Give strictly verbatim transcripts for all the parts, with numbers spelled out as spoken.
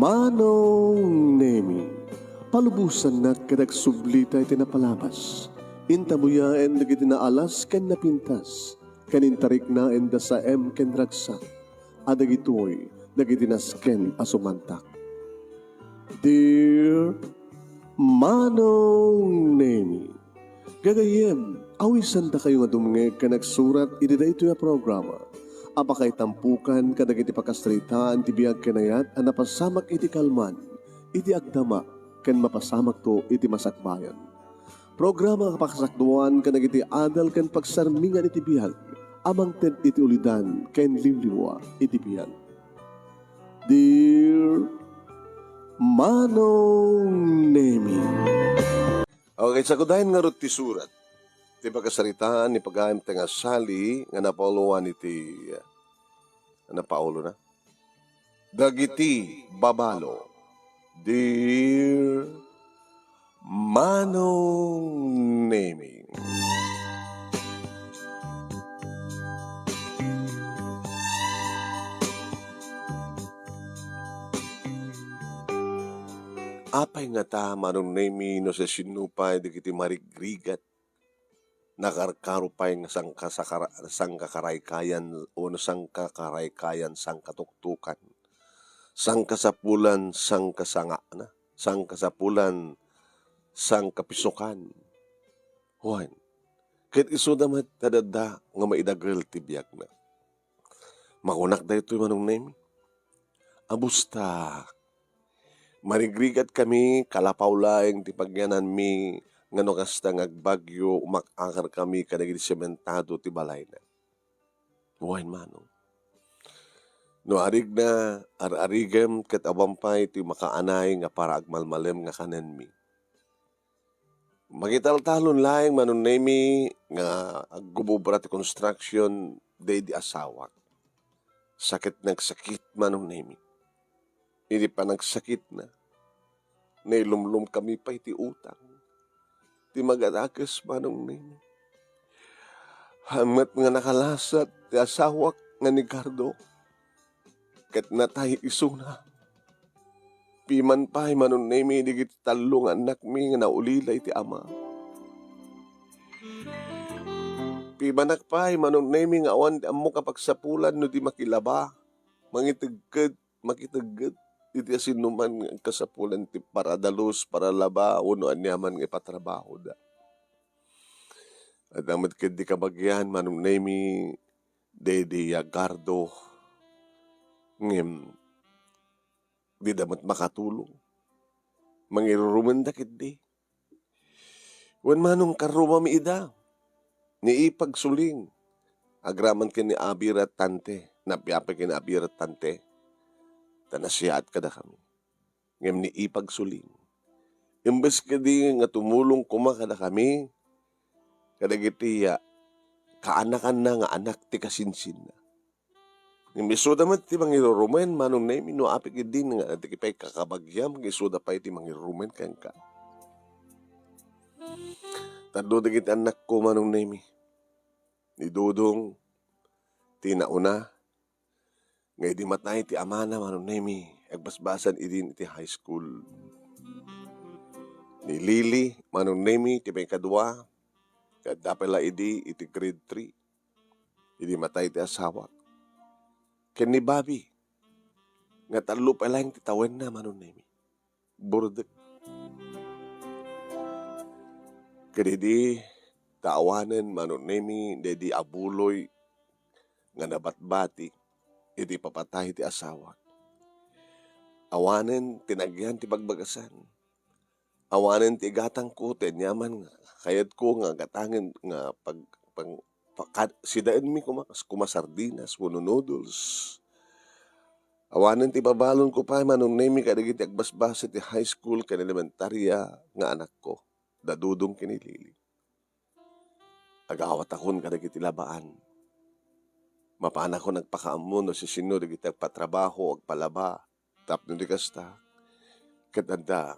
Manong Nemi, palubosannak ket agsublita iti napalabas. Intabuyaen dagiti naalas ken napintas, ken intariknaen da Saem ken Ragsak, a dagitoy dagiti nasken a sumantak. Dear Manong Nemi, gagayyem, awisandakayo nga dumngeg ken agsurat iti daytoy a programa a pakaitampokan kadagiti pakasaritaan ti biag ken ayat a napasamak iti kalman, iti agdama, ken mapasamakto iti masakbayan. Programa a pakasakduan kadagiti adal ken pagsarmingan iti biag a mangted iti ulidan ken liwliwa iti biag. Dear Manong Nemi. Okay, sagudayen ngarud ti surat. Ti pakasaritaan ni pagayam ti nga Sally nga napauluan iti, ah, napaulona. Dagiti babalo. Dear Manong Nemi. Apay ngata, Manong Nemi, no sasino pay dagiti marigrigat, nakarkaro pay nga sangkasakara-, sangkakaraykayan, wenno sangkakaraykayan, sangkatuktukan, sangkasapulan, sangkasangana, sangkasapulan, sangkapisukan. Wen, ket isuda met ti adda nga maidagel ti biagna. Makunak daytoy, Manong Nemi. Abusta. Marigrigat kami, kalapaw laeng ti pagyananmi, nga no kasta nga agbagyo, umak-akar kami kadagiti sementado ti balayna. Wen, Manong. No arigna, ar-arigem, ket awan pay ti makaanay nga para agmalmalem nga kanenmi. Makitaltalon laeng, Manong Nemi, nga aggubobra ti construction daydi asawak. Sakit nagsakit, Manong Nemi. Idi panagsakitna, nailumlom kami pay ti utang. Ti magadakes, Manong Nemi. Haan met nga nakalasat ti asawak nga ni Gardo. Ket natay isuna. Piman pay, Manong Nemi, dagiti tallo nga annakmi nga naulila iti ama. Pimanak pay, Manong Nemi, nga awan ti ammok a pagsapulan no di makilaba, mangitegked, makitegged iti asinoman nga agkasapulan ti paradalus, paralaba, wenno aniaman nga ipatrabahoda. Adda met ketdi kabagian, Manong Nemi, daydi a Gardo. Ngem, dida met makatulong. Mangirurumenda ketdi. Wen, Manong, karrumami ida. Ni Ipag Suling. Agraman ken ni Abi Ratante. Napiapay ken ni Abi Ratante. Ta nasiaat kadakami. Ngem ni Ipag Suling. Imbes kadi nga tumulong koma kadakami, kadagiti, ah, kaanakanna nga anak ti kasinsinna. Ngem isuda met ti mangirurumen, Manong Nemi, no apay ketdi nga dagiti pay kakabagiam, nga isuda pay ti mangirurumen kenka. Tallo dagiti annakko, Manong Nemi. Ni Dodong, ti nauna, nga idi matay ti amana, Manong Nemi, agbasbasan idin iti high school. Ni Lily, Manong Nemi, ti maikadua, nga adda pay la idi iti grade three. Idi matay ti asawak. Ken ni Bobby, nga tallo pay laeng ti tawenna, Manong Nemi. Burdek. Ket idi ta awanen, Manong Nemi, daydi a buloy nga nabatbati iti ipapatay ti asawak. Awanen ti nagyan ti bagbagasan. Awanen ti igatangko ti aniaman nga kayatko nga gatangen nga pag-, pag-, pagka-, sidaenmi koma, kas-, koma sardinas wenno noodles. Awanen ti ibabalonko pay, Manong Nemi, kadagiti agbasbasa ti high school ken elementarya nga anakko, da Dodong ken ni Lily. Agawatakon kadagiti labaan. Mapanakon agpakaammo no siasino dagiti agpatrabaho, agpalaba, tapno di kasta, ket adda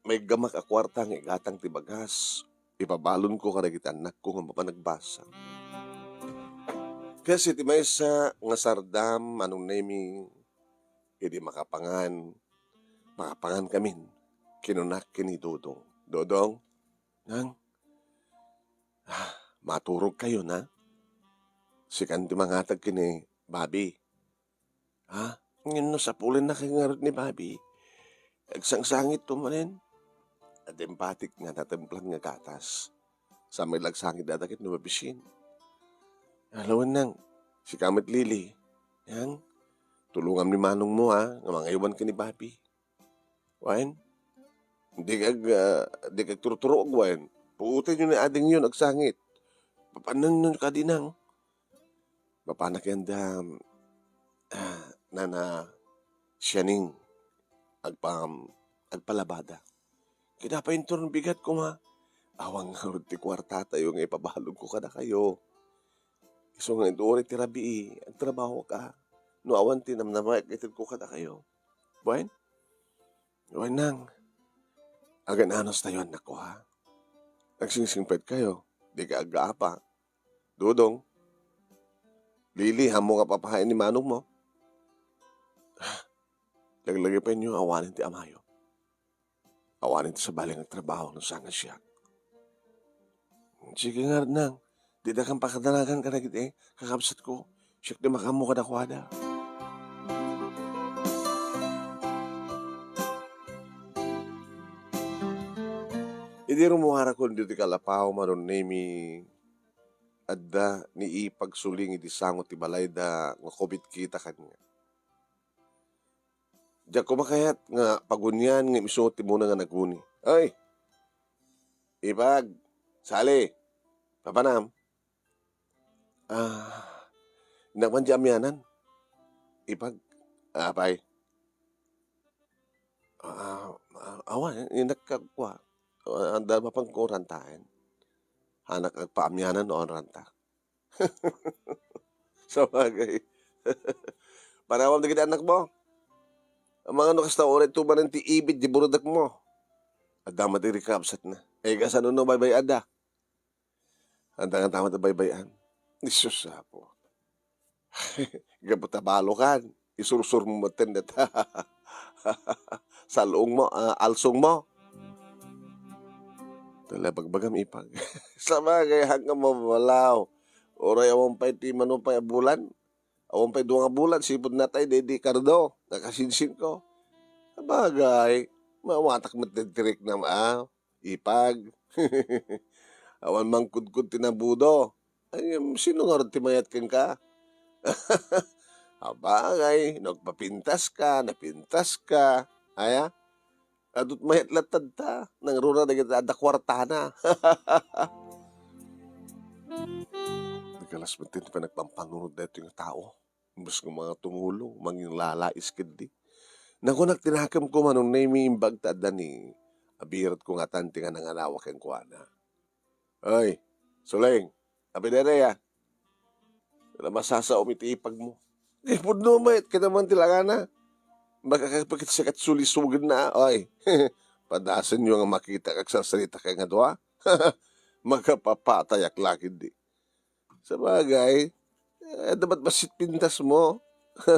maiggamak a kuarta nga igatang ti bagas, ipabalonko kadagiti annakko nga mapan agbasa. Kas iti maysa nga sardam, Manong Nemi, idi makapangan, Mapangan kamin, kinuna ken ni Dodong. Dodong, nang, ah, maturog kayo na? Sikan ti mangatag ken ni Bobby. Ha? Ngem no sapulenna kay ngarud ni Bobby, agsangsangit to manen. Adda impatik nga natemplan nga gatas. Sa may lagsangit dadaket no mabisin. Alawan nang, sika met Lily. Yang, tulongam ni manong mo, ha, nga mangaywan ken ni Bobby. Wen? Di kag, ah, di kag turturuog, wen? Puoten yo ni ading yon agsangit. Papanennon ka di nang. Mapanak yan da, ah, nana sianing agpam-, agpalabada. Kinapay inton bigat koma. Awan ngarud ti kuartatayo nga ipabalog ko kadakayo. Isu nga inton ti rabii, agtrabaho ka. No awan ti namnamaek ited ko kadakayo. Wen? Wen nang. Agan-anos tayo, anak ko, ha? Agsingsingpet kayo. Di ka aggaapa. Dodong. Lily, haanmo nga papahaen ni manong mo? Laglagi pa inyo awanen ti amayo. Awanen ti sabali nga agtrabaho no saan nga siak. Sige ngarud nang, dida kan pakadanagan kadagiti kakabsatko. Siak ti makaammo kadakuada. Idi rummuarakon ditoy kalapaw, Manong Nemi, adda ni Ipag Suling idi sango ti balayda nga kumitkita kaniak. Diak koma kayat nga pagunian nga isu ti muna nga naguni. Ay! Ipag! Sali! Papanam? Ah, innak man di amianan. Ipag, apay. Ah, ah, awan, innak ka kua. Ah, anda mapan ko rantaen. Anak agpaamianan no ranta. Sabagay. Panawam dagiti anak mo. Amangan no kasta uray tumanen ti ibid di burudek mo. Adda met iri kabsat na. Ay, kasano no baybay-ada? Anda nga tamat a baybay-an. Jesus, apo. Gapu ta balokan, isursur mo metten deta. Salong mo, ah, alsong mo. Tala, bagbagam, Ipag. Sabagay, hanggang mabalaw. Uray awan pay ti mano pay a bulan. Awan pay dua nga bulan, sipud natay, di, di kardo. Nakasinsin ko. Sabagay, mawatak met ti riknam, ah. Ipag. Awan mangkudkod ti nabudo. Ay, em, sino ngarud ti mayat kenka? Abagay, nagpapintas ka, napintas ka. Aya? Adut mayat lattad ta. Nangruna dagiti adda kuartana. Nagalas met ti panagpampanunod daytoy nga tao. Imbes nga mga tumulong, manginlalais ketdi. Nakunak ti nakemko, Manong Nemi, imbag ta adda ni abiratko nga tanti nga nanganawa kenkuana. Ay, Suleng, apay daydiay, a? Wala masasaom iti ipag mo. Di pudno met, kanaman ti langana. Makakapakit sikat sulisugen na, ay. Padasen yo nga makita kag sarsarita kay nga dua. Makapapatayak lagi di. Sabagay, eh, adda met bassit pintas mo,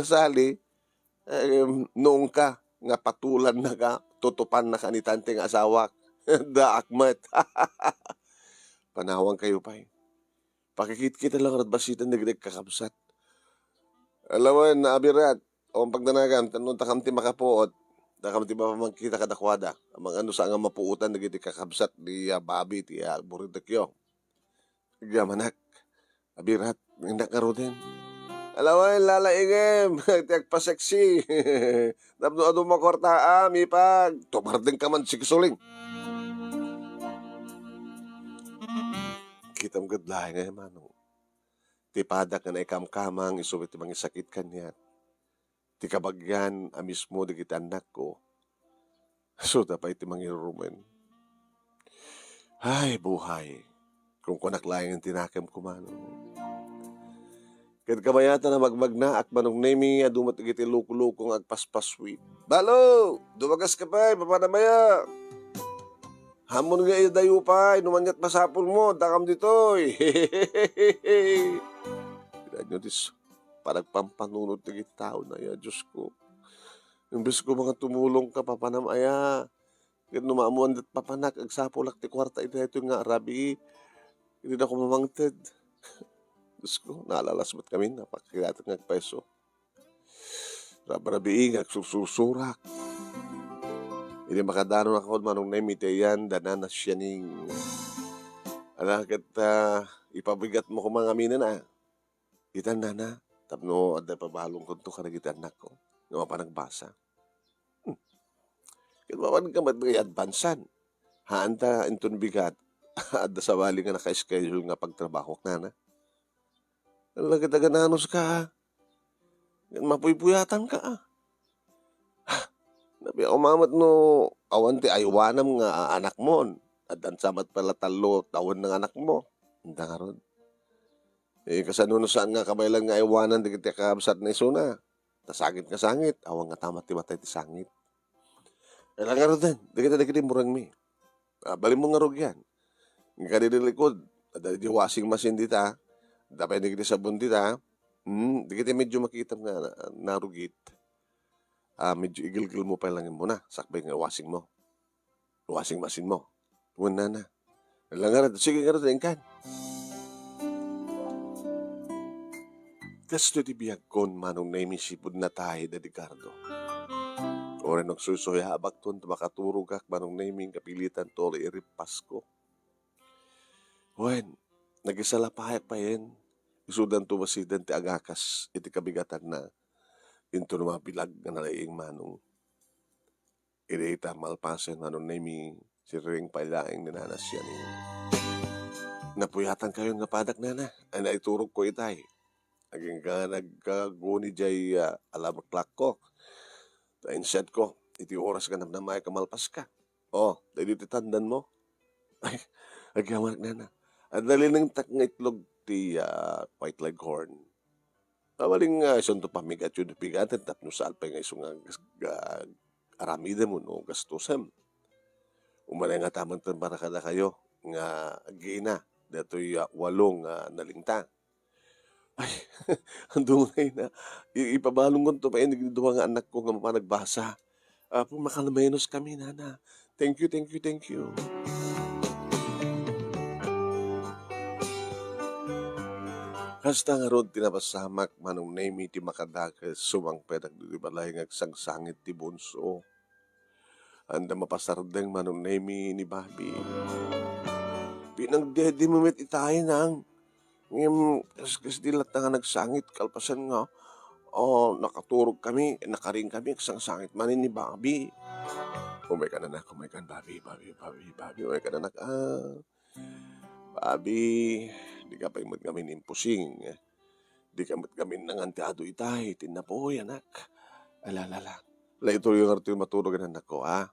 Sali. Eh, nungka nga patulan na ka, tutupan na ka ni tante nga asawak. Daak met. Panawang kayo pay. Pakikitkita lang rat basitan dagiti kakabsat. Alawen, naabirat, awan pagdanagan, tanno takam ti makapuot, takam ti mapamagkita kadakuada. Amang ano sa nga mapuotan dagiti kakabsat, di, ah, babi, ti, ah, buridekyo. Agyamanak, abirat, innak ngaruden. Alawen, lalaingem, ti agpaseksi. Tapno adu makuartaam, Ipag. Tumardeng ka man, Siksuling. Kitam ged laeng nga manong. Ti padak nga naikamkamang isu ti mangisakit kaniak. Ti kabagian a mismo dagiti annakko, isuda pay ti mangirurumen. Ay, buhay! Kunkunak laeng ti nakemko, manong. Ket kabayatan a magmagnaak, Manong Nemi, adu met dagiti luko-luko nga agpaspaswit. Balo! Dumagas ka pay, papanam aya? Haanmon nga idayo pay, no maniat masapul mo, dakam ditoy. Panagpampanunot dagiti tao na ya, Diyos ko. Imbes ko nga tumulongka, papanam aya. Ket no maammoan dat papanak, agsapulak ti kuarta iti daytoy nga rabii. Dina ko mamangted. Diyos ko, naalalas met kami, napakayat nga agpayso. Rabrabii nga agsursursurak. Idi makadanonakon, Manong Nemi, iti ayan da Nana Sianing. Ala, ket, ah, ipabigat mo koma ngamin, a. Itan, Nana, tapno adda ipabalonkonto kadagiti annakko nga mapan agbasa. Hmm. Ket mapanka met nga i-advancean. Haan ta inton bigat, adda sabali nga naka-schedule nga pagtrabahok, Nana. Ala, ket agananoska, a. Ket mapuypuyatanka, a. Nabiag koma met no awan ti aywanam nga aanakmon. Addan sa met pay la tallo tawen nga anakmo. Anta ngarud. Eh, kasano no saan nga kabaelan nga aywanan dagiti kakabsatna isuna? Ta sangit nga sangit, awan nga tama ti matay ti sangit. Kailan ngaruden, dagiti, dagiti murengmi. Ah, balinmo nga rugian. Nga kadi di likod, adda di washing machine dita, adda pay dagiti sabon dita, hmm, dagiti medyo makitam nga na-, narugit. Ah, medyo igilgil mo pay lang muna, sakbay nga washing mo. Washing machine mo. Wen, Nana. Ala ngarud, sige ngarud, inkan. Kastoy ti biagkon, Manong Nemi, sipud natay da Ricardo. Uray no agsuysuyabakton ta makaturogak, Manong Nemi, nga pilitanto iri Pasko. Wen, nagisalapayak payen, isudanto basiden ti agakas iti kabigatanna, inton mabilag nga nalaing, Manong. Idi ita malpasen, Manong Nemi, sirreng pay laeng ni Nana Sianing. Napuyatankayon nga padak, Nana. Ay, naiturogko itay. Agingga nagkaguni jay, ah, alarm clock ko. Ta inset ko, iti oras nga namnamaek a malpaska. Oh, daydi ti tandan mo. Ay, agyamanak, Nana. Adda linengtak nga itlog ti, ah, White Leghorn. Abalin nga isunto pamigatyo ti pigaten tapno saan pay nga isu nga gas-, ga-, aramidem wenno gastusem. Umanay nga tamang para kadakayo nga agina datoy, ah, walo nga nalingta. Ay, adu ngay na. I-, ipabalonkonto pay iti dua nga annakko nga mapan agbasa. Apo, makalmenos kami, Nana. Thank you, thank you, thank you. Kasta ngarud ti napasamak, Manong Nemi, ti makadakes, sumangpet dagiti balay nga agsangsangit ti bunso. Anda mapasardeng, Manong Nemi, ni Bobby. Pinagdedimo met itay, Nang. Ngem, kas-, kasdi latta nga nagsangit, kalpasan nga, ah, nakaturog kami, nakaring kami, agsangsangit manen ni Bobby. Umaykan, anak, umaykan, Bobby, Bobby, Bobby, Bobby, umaykan, anak, ah. Bobby, dika pay met ngamin impusing. Dika met ngamin nangan ti adu itay, ti napuy, anak. Ala, ala, ala. Ala, ituloy nga itoy maturog, anakko, ha?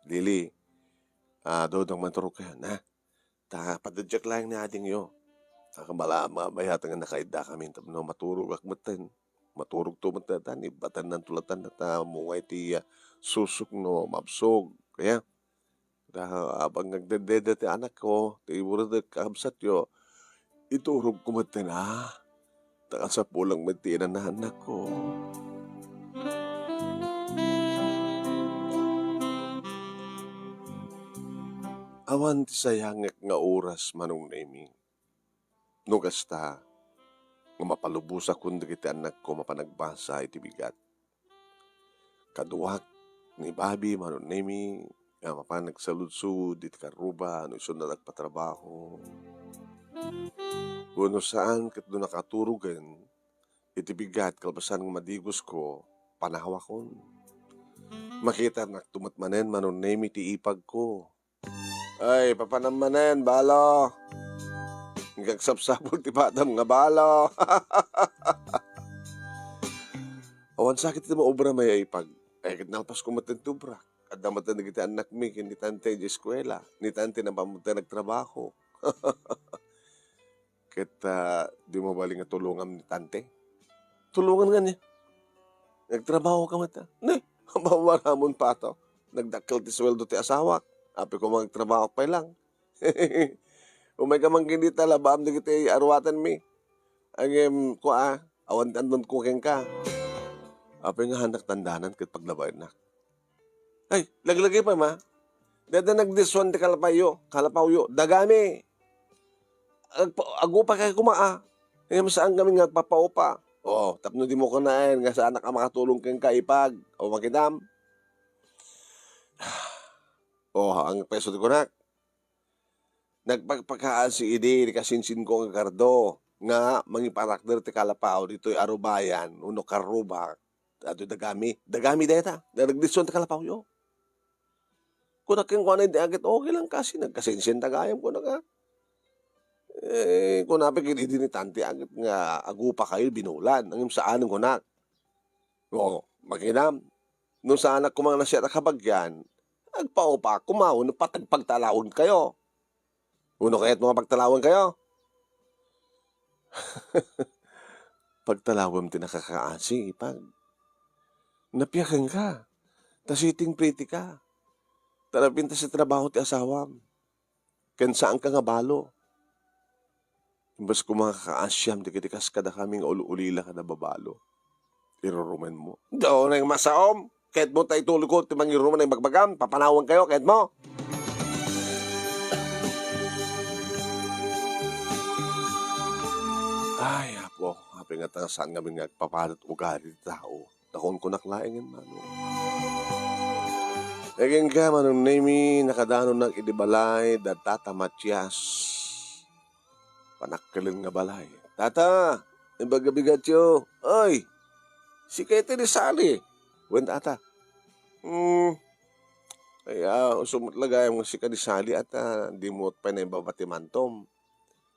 Lily, ah, Dodong, manturog kayon, ha? Ta padadjak laeng ni adingyo. Ta kamala-, mabayatan nga nakaidda kami tapno maturogak metten. Maturogto metten ta, ni batennanto latta ta mungay ti, ah, susok no mabsog. Kaya, ta abang nga agdedede ti anakko, ti iburedek, kakabsatyo, iturogko metten, ah. Ta kasapulan met ti inananakko. Awan ti sayangek nga oras, Manong Nemi. No kasta, nga mapalubosakon dagiti annakko mapan agbasa iti bigat. Kaduak ni Bobby, Manong Nemi, nga mapan nagsaludsod iti karruba no isunna nagpatrabaho. Wenno saan ket no nakaturogen iti bigat kalpasan nga madigosko, panawakon. Makitanakto met manen, Manong Nemi, ti ipagko. Ay, papanam manen, balo. Agsaksapsapul ti padam nga balo. Awan sakit ti maobra, may ipag. Ay, ket nalpasko met ti obra. Adda met dagiti annakmi ken ni tante idiay eskuela. Ni tante napan met nagtrabaho. Ket, ah, di mo bali nga tulongam ni tante? Tulongan nga niya. Nagtrabaho ka met, ah. Ne, mawaramon pa to. Nagdakkel ti sueldo ti asawak. Apay koma nga agtrabaho pay lang. Umayka man ken dita, labaam dagiti aruatenmi. Ngem, kua, awan ti annonko kenka. Apay nga haannak tandanan ket paglabaennak? Ay, laglagi pay, ma. Dayta nagdisuan ti kalapawyo, kalapawyo. Dagami. Agpa-, agupa kay kuma, a. Ngem saan kami nga agpapaupa. O, tapno dimo kunaen nga saanak a makatulong kenka, ipag. O, makitam. O, ang peso ti kunak. Nagpakpakaasi idi ti kasinsinko nga gardo nga mangiparakder ti kalapaw ditoy arubayan wenno karrubak. Datoy dagami, dagami dayta. Nagdisuan ti kalapawyo. Kunak kenkuana idi agit, "Okay lang kasi, nagkasinsian ta gayam," kunak, a. Eh, kuna pay ket idi ni Tante agit nga agupa kayo, binulan. Ngem saan, kunak. O, makinam. No saanak koma nga nasiat a kabagian, agpaupa koma wenno patag pagtalawem kayo. Wenno kayat mo nga pagtalawem kayo? Pagtalawem ti nakakaasi, ipag. Napiaken ka. Ta sitting pretty ka. Ta napintas ti trabaho ti asawam. Ken saanka nga balo. Imbes koma nga kakaasiam dagiti kas kadakami nga ul-ulila kada babalo. Irurumenmo. Daw nang masaom. Ket mo ta ituloy ko ti mangirumen nga ibagbagam. Papanawan kayo, ket mo. Ay, Apo, apay nga ta saan ngamin nga agpapadat ugali ti tao. Nakunkunak laeng, Manong. Kenka, Manong Nemy, nakadanonak idi balay da Tata Matias. Panakkeleng nga balay. "Tata, ibaga bigatyo." "Ay, sika iti ni Sally?" Wen, Tata. "Hmm. Ay, a, isu met la gayam nga sika ni Sally, a, ta dimo pay naibaba ti mantom.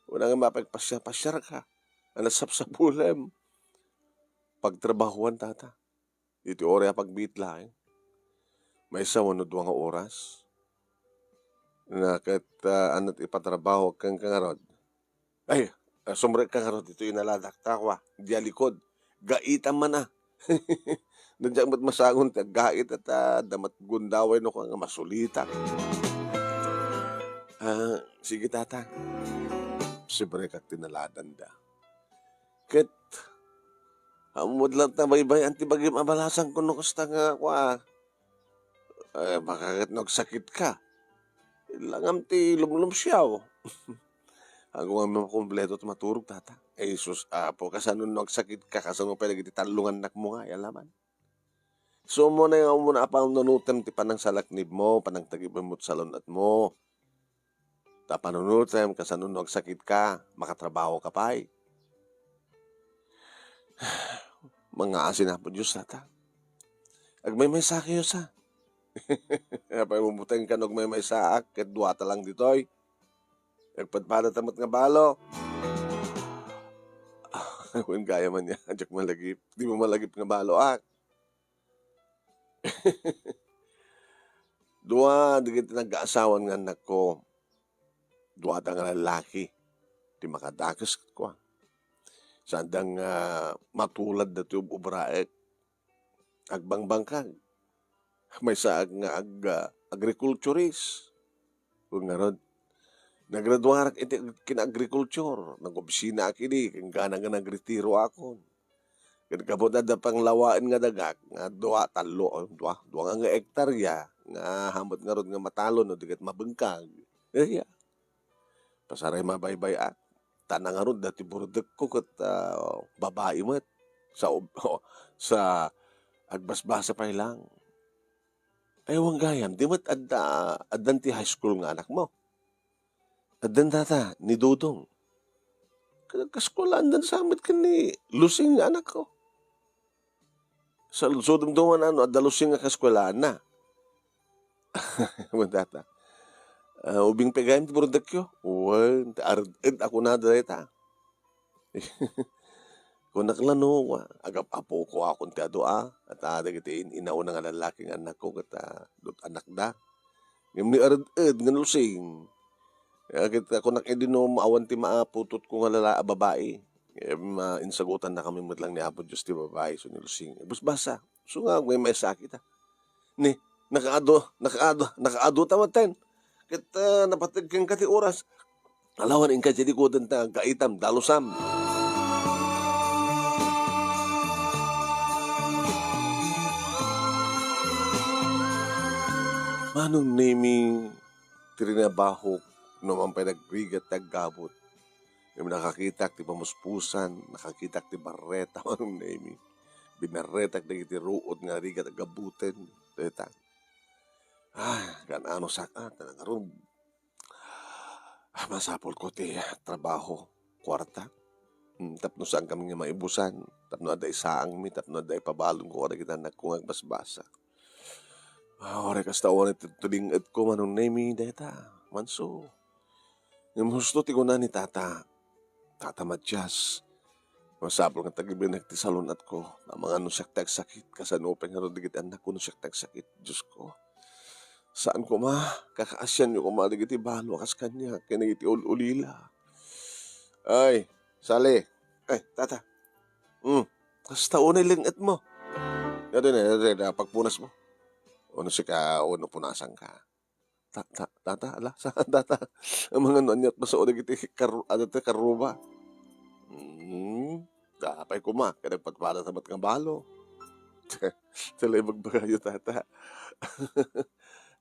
Wen, nga mapagpasiar-pasiarka. Ania sapsapulem?" "Pagtrabahuan, Tata. Iti uray a pagbiit laeng. Maysa wenno dua nga oras. Na ket, a, ania ti ipatrabaho kenka ngarud?" "Ay, a, sumrekka ngarud ditoy inaladak ta, kua, diay likud. Gaitam man, a." "Diak met masango ti aggait, ta adda met gundaway no kua nga masulitak." "A, sige, Tata." Sibrekak ti inaladanda. Ket, ammod latta baybay-an ti bagim a balasan, kuno kasta nga, kua, eh, baka ket no agsakitka, langam ti lumlumsiaw. Agwan makumpleto ti maturog, Tata. Ay, sus, Apo, kasano no agsakitka, kasano pay dagiti tallongannakmo nga, ay alaman. Isu met nga umuna a panunutem ti panangsalaknibmo, panangtagibem met salun-atmo. Ta panunutem, kasano no agsakitka, makatrabahoka pay. Mangaasi ni Apo Dios, Tata. Agmaymaysa kayo sa. Apay, butengka no agmaymaysaak, ket duata lang ditoy. Agpadpadata met nga balo. Wen, gayam ania, diak malagip. Dimo malagip nga baloak. Dua dagiti nagkaasawan nga annakko, duada nga lallaki ti makadakes kenkuana. Saanda nga matulad datoy ub-ubraek. Agbangbangkag. Maysaak nga ag-, agriculturist. Wen ngarud, nagraduarak iti ag-, kinaagrikultur. Nagobisinaak idi, ken gana nga nagretiroakon. Ket gapu ta adda panglawaen nga dagak, nga dua, tallo, dua, dua nga, nga hektarya, nga ammok ngarud nga matalon, no di ket mabengkag. Aya. Pasaray mabaybay-ak. Ta nangarud dati burdekko ket, a, babai met. Sa ub-, sa agbasbasa pay lang. Ay, wen gayam, di met adda, addan ti high school nga anakmo? Addan, Tata, ni Dodong. Ket agkaskuelaandan sa met ken ni Lusing nga anakko. Saludsodem duman no adda Lusing a kaskuelaanna. Wen, Tata. A, ubing pay gayam ti burdekyo? Wen, ti ared-ed a kunada dayta. Kunak la no, agap-apukoakon ti adu a, ta dagiti in-inauna nga lallaki nga annakko ket, a, dut-, annakda. Ngem ni ared-ed nga Lusing. Ket kunak idi no awan ti maaputotko nga lala-, a babai. Ngem, a, insagutannakami met lang ni Apo Dios ti babai, isu ni Lusing. Basbasa, isu nga agmaymaysaak ita. Ni, nakaadu, nakaadu, nakaadu ta metten. Ket, a, napateg kenka ti oras. Alawan, inka idiay likudan ta gaitam, dalusam. Manong Nemi, ti rinabahok, no man pay nagrigat ti aggabut. Ngem nakakitak ti pamuspusan, nakakitak ti barreta, Manong Nemi. Binarretak dagiti ruot nga rigat a gabbuten. Dayta. Ah, kan-ano sak-, ah, talaga ron. Ah, masapul ko ti trabaho, kuarta. Hmm, tapno saan kami nga maibusan, tapno adda isaangmi, tapno adda ipabalonko kadagiti annakko nga agbasbasa. Ah, uray kasta unay ti tuling-etko, Manong Nemi, dayta, Manso. Ngem husto ti kuna ni Tata, Tata Matias, masapul nga tagibinek ti salun-atko. Amangan no siak ti agsakit, kasano pay ngarud dagiti annakko no siak ti agsakit, Diosko. Saan koma, kakaasianyo koma dagiti balo a kas kaniak, ken dagiti ul-ulila. Ay, Sally. Ay, Tata. Hmm, kasta unay leng-etmo. Daytoy na, daytoy na, pagpunasmo. Wenno sika, wenno punasanka. Ta-, ta-, tata, ala, saan, tata? Amangan no aniat masao dagiti kar-, ano, ti karruba? Hmm, apay koma, ket nagpadpadata met nga balo. Ti la ibagbagayo, tata.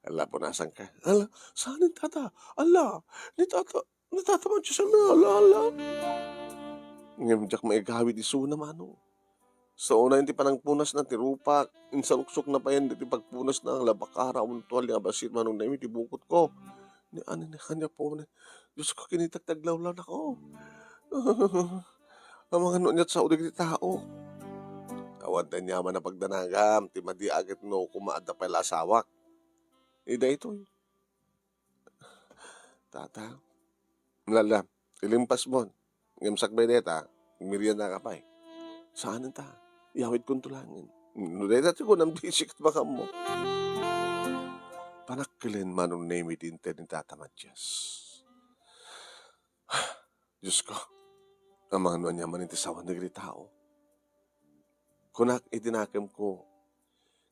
Ala, punasanka. Ala, saan, tata? Ala, ni tata, ni tata Matias, ala, ala, ala. Ngem diak maigawid isuna, manong. Sa una, iti panangpunasna ti rupak, insaluksokna payen dagiti pagpunasna, ala, bakara, awan tuwalya nga bassit, Manong Nemi, ti bukotko. Ni, ani, ni, kaniak po, ni, Diosko, kinitak ti aglawlawnako. Amangan no aniat sao dagiti tao. Awan ti aniaman a pagdanagam, ti madi a ket no koma adda pay la asawak. Ida itoy. Tata. Lala, ilimpasmon. Ngem sakbay dayta, agmeriendaka pay. Saan ta? Iyawidkonto laengen. No dayta ti kunam, di sikat makammo. Panakkelen, Manong Nemi, ti inted ni Tata Matias. Diosko, amangan no aniaman ti sawan dagiti tao. Kunak iti nakemko,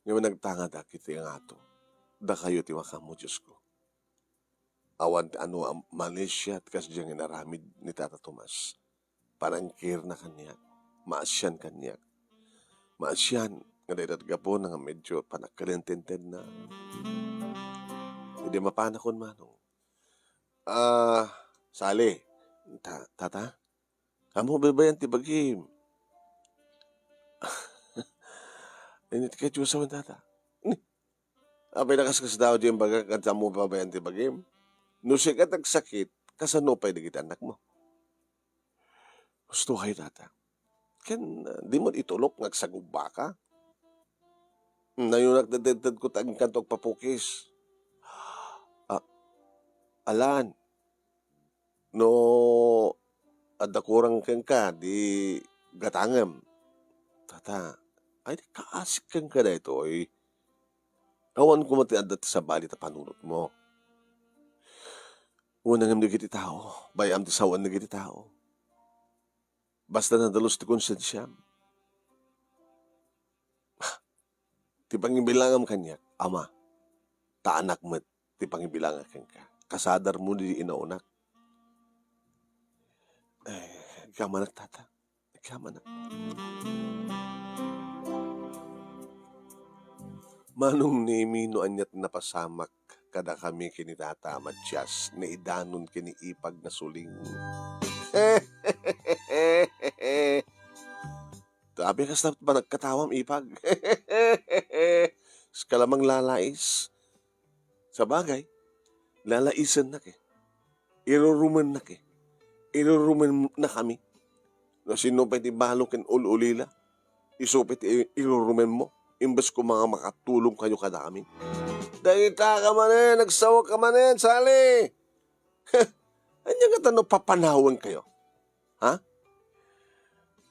ngem nagtangadak iti ngato. Dakayo ti makammo, Diosko. Awan ti ania a malicia ti kasdiay nga inaramid ni Tata Tomas. Panangkirna kaniak, maasian kaniak. Maasian nga dayta ti gapuna nga medyo panakkelen ti intedna. Idi mapanakon, manong. Ah, Sally, ta-, tata? Ammo baybay-an ti bagim. Init ket Diosawen, tata. Ni, apay nakaskasdaaw diay imbagak nga ammo baybay-an ti bagim? No sika ti agsakit, kasano pay dagiti annakmo? Husto kayo, tata. Ken, ah, dimo itulok nga agsagubbaka? Nayonak ti tedtedko ta agkanto agpapukis. Ah, alan. No adda kurang kenka, di gatangem. Tata, ay, di kaasik kenka daytoy. Awan koma ti adda ti sabali ta panunotmo. Unangem dagiti tao, bay-am ti sawen dagiti tao. Basta nadalus ti konsensiam. Ti pangibilangam kaniak, ama, ta anak met ti pangibilangak kenka. Kasadarmo di inaonak. Eh, agkamanak, tata. Agkamanak. Manong Nemi, no aniat napasamak kadakami ken ni Tata Matias, naidanon ken ni Ipag nga suling. Tabi, kasta panagkatawam, Ipag. Sika la manglalais. Sabagay, lalaisennak, eh. Irurumennak, eh. Irurumennakami. No sino pay ti balo ken ul-ulila, isu pay ti i-, irurumenmo. Imbes koma nga makatulong kayo kadakami. Dayta ka manen, nagsawak ka manen, Sally! Ania ngata no papanawen kayo? Ha?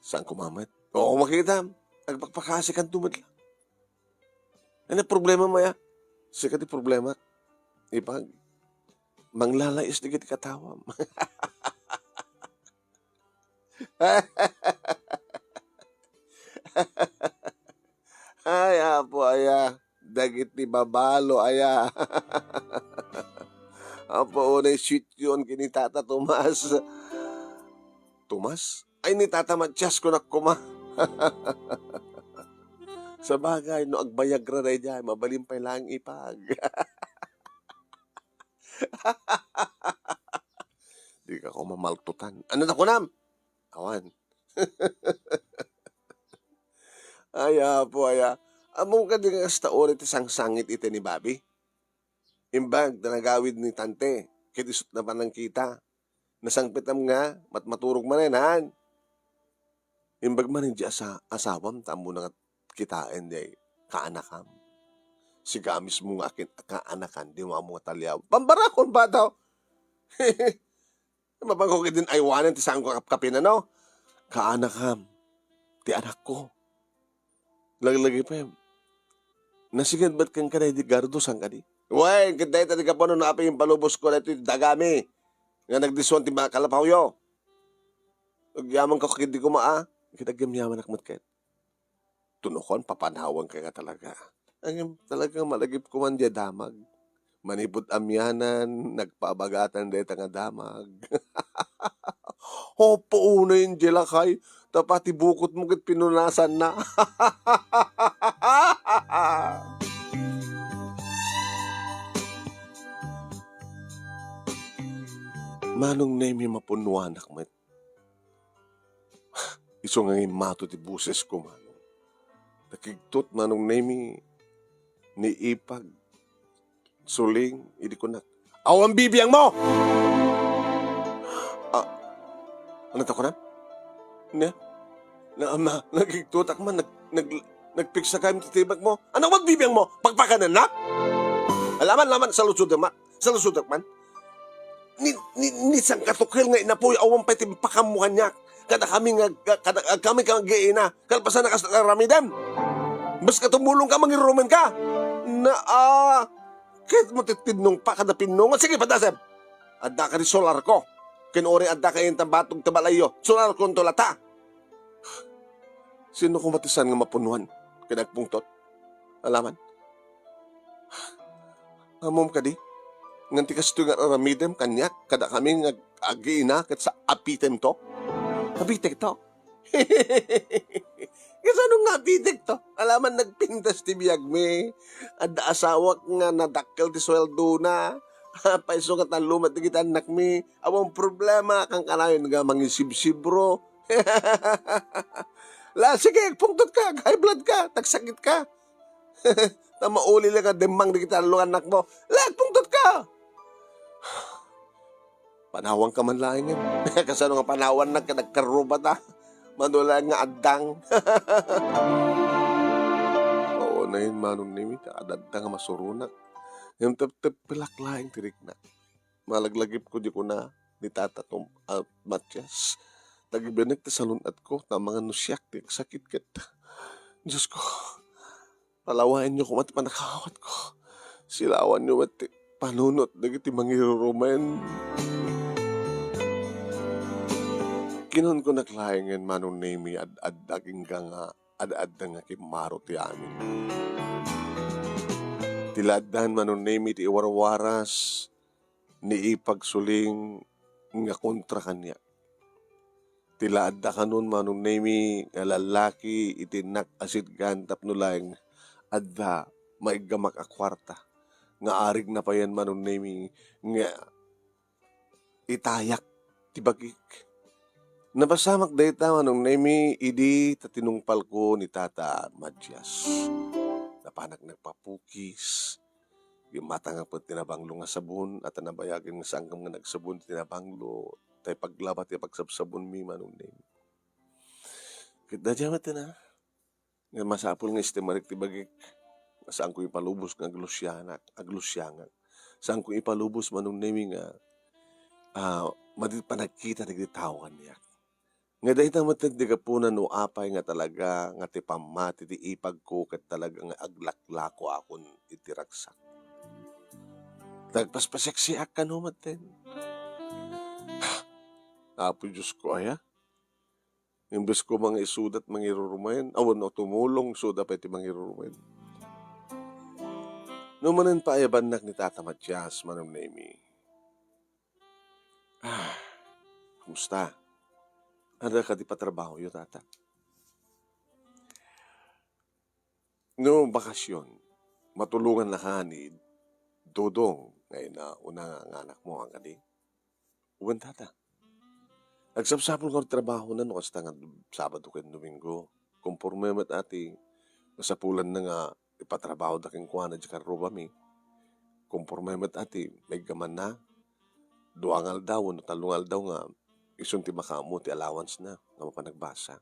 Saan ko mamet? Oo, makita. Agpakpakasikanto met la. Ano problema mo, ya? Sika ti problema. Ipag, manglalais dagiti katawam. Ay, Apo, aya. Dagiti babalo, aya. Apo, unay sityon ken ni Tata Tomas. Tomas? Ay, ni Tata Matias, kunak koma. Sabagay, no agbayagra daydiay, mabalin pay laeng, Ipag. Dika ko mamaltutan. Ania ti kunam? Awan. Ay, Apo, aya. Ammom kadi nga kasta uray ti sangsangit iti ni Bobby? Imbag ta nagawid ni Tante, ket isut' na panangkita. Nasangpetam nga, matmaturog manen, han? Imbag man idiay asa-, asawam, ta ammona nga kitaen diay kaanakam. Sika mismo nga akin-, kaanakan, dimo ammo nga taliaw. Pambarakon, bataw! Mapanko ket din aywanen ti saanko a kapkapin, ano? Kaanakam, ti anakko. Laglagipem. Nasinged met kenka daydi Gardo, saan kadi? Wen, ket dayta ti gapuan no apay impalubos ko daytoy dagami nga nagdiswan ti mga kalapawyo. Agyamankak ket di koma, a. Ket agyamyamanak met ket. Tunokon, papanawanka nga talaga. Ngem talaga malagipko man diay damag. Manipud amianan, nagpaabagatan dayta nga damag. Apo, unay, diay lakay, ta pati bukotmo ket pinunasanna. Manong Nemi, mapunnoanak met. Isu nga immato ti bosesko, Manong. Nakigtot, Manong Nemi, ni Ipag, Suling, idi kunak, "Awan bibiangmo!" Ah, ania ti kunam? Ania? Na, ma, nakigtotak man, nag-, nag-, nagpiksakayam ti tibakmo. Ania, awan bibiangmo? Pakpakanennak? Alaman, alaman, saludsodem, a. Saludsodek man. Ni, ni, ni sangkatukel nga inapoy, awan pay ti impakammo kaniak. Kada kami nga, kada, kami nga agina. Kalpasan a kas aramidem. Basta tumulongka, mangirurumenka. Na, a, ket mo ti tinnongpa kada pinnongan. Sige, padasem. Adda kadi solarko. Ken uray adda kayo ta batog ti balayyo, solarkonto lata. Sino koma ti saan nga mapunnoan ken agpungtot? Alaman. Ammom kadi? Ngem ti kastoy nga aramidem kaniak, kada kami nga ag-, agina ket sa apitemto? Apitekto? Kasano nga apitekto? Alaman nagpintas ti biagmi. Adda asawak nga nadakkel ti sueldona. Payso nga tallo met dagiti annakmi. Awan problema, kankanayon nga mangisibsibro. La, sige, agpungtotka, ag-high blood ka, tagsakit ka. Ta mauli la nga demmang dagiti tallo nga annakmo. La, agpungtotka! Panawanka man laengen. Kasano nga panawannak ket agkarrubata? Mano laeng nga addang. Awanen, Manong Nemi, ta adda nga masuronak. Ngem tepteppelak laeng ti riknak. Malaglagipko diay kuna ni Tata Tom-, a, Matias. Tagibenek ti salun-atko, ta amangan no siak ti agsakit ket, Diosko, palawaenyo koma ti pannakaawatko. Silawanyo met ti panunot dagiti mangirurumen. Kinunkunak laengen, Manong Nemi, ad-adda, agingga nga ad-adda nga kimmaro ti amin. Ti la addan, Manong Nemi, ti iwarwaras ni Ipag Suling nga kontra kaniak. Ti la adda kanon, Manong Nemi, nga lallaki iti innak a sitgan tapno laeng adda maiggamak a kuarta nga arigna payen, Manong Nemi, nga itayak ti bagik. Napasamak dayta, Manong Nemi, idi ta tinungpalko ni Tata Matias. Napanak nagpapukis. Gimmatangak met ti nabanglo nga sabon, a ta nabayagen nga saankam nga nagsabon ti nabanglo, ta ipaglaba ti pagsabsabonmi, Manong Nemi. Ket dayta met na, nga masapul nga istimarik ti bagik. Saanko ipalubos nga aglusianak, aglusiangak. Saanko ipalubos, Manong Nemi, nga, ah, madi panagkita dagiti tao kaniak. Nga dayta met ti gapuna no apay nga talaga nga ti pammati ti ipagko ket talaga nga aglaklako akon iti ragsak. Nagpaspasiaksiak kano metten. Apo Diosko, aya? Imbes koma nga isuda ti mangirurumen, awan no tumulong, isuda pay ti mangirurumen. No manen paayabannak ni Tata Matias, Manong Nemi. Ah, kumusta? Adda kadi patrabahoyo, Tata? No bakasyon, matulongannaka ni Dodong, Nga ina-, una nga, nga anakmo, a kadi? Wen, tata. Agsapsapul nga trabaho na no kasta nga Sabado ken Domingo. Konporme met a ti masapulanna nga ipatrabahoda kenkuana diay karrubami. Konporme met a ti maiggamanna. Dua nga aldaw wenno tallo nga aldaw nga isun ti makaammo ti allowance na nga mapan agbasa.